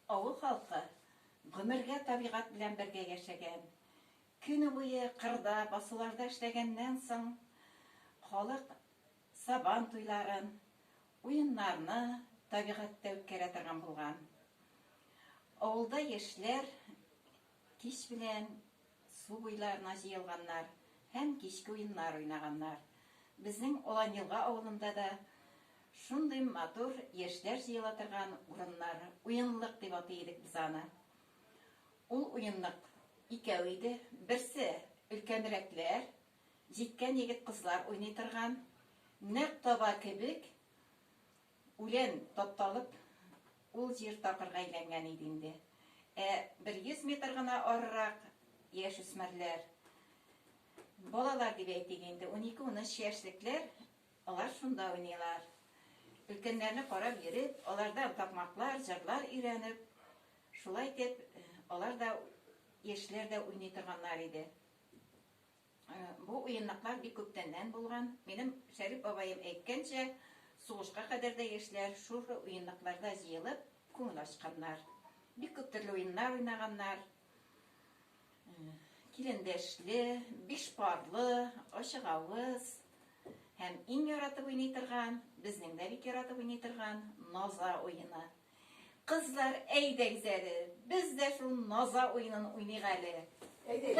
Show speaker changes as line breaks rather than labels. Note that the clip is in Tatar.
Авыл халкы гомергә табигать белән бергә яшәгән. Көне буе кырда, басуларда эшләгәннән соң, халык Сабан туйларын, уеннарны табигатьтә үткәрә торган булган. Авылда яшьләр кич белән су буйларына җыелганнар һәм кичке уеннар уйнаганнар. Безнең Олан-Елга авылында да шундый матур яшьләр җыела торган урыннар, уенлык дип атый идек без аны. Ул уенлык икәү иде. Берсе өлкәнрәкләр, җиткән егет-кызлар уйный торган, нәкъ таба кебек Үлән тапталып, ул җир такырга әйләнгән иде инде. Ә бер 100 метр гына арырак яшүсмерләр, балалар дип әйтик инде, 12-13 яшьлекләр, алар шунда уйныйлар. Өлкәннәрне карап йөреп, алардан такмаклар, җырлар өйрәнеп, шулай итеп, алар да, яшьләр дә уйный торганнар иде. Бу уенныклар бик күптәннән булган. Минем Шәрип бабаем әйткәнчә, сугышка кадәр дә яшьләр шушы уенныкларда җыелып, күңел ачканнар. Бик күп төрле уеннар уйнаганнар. Килендәшле, биш парлы, ачык авыз һәм иң яратып уйный торган, безнең дә бик яратып уйный торган Наза уены. Кызлар, әйдәгез әле, без дә шул Наза уенын уйныйк әле. Әйдәгез.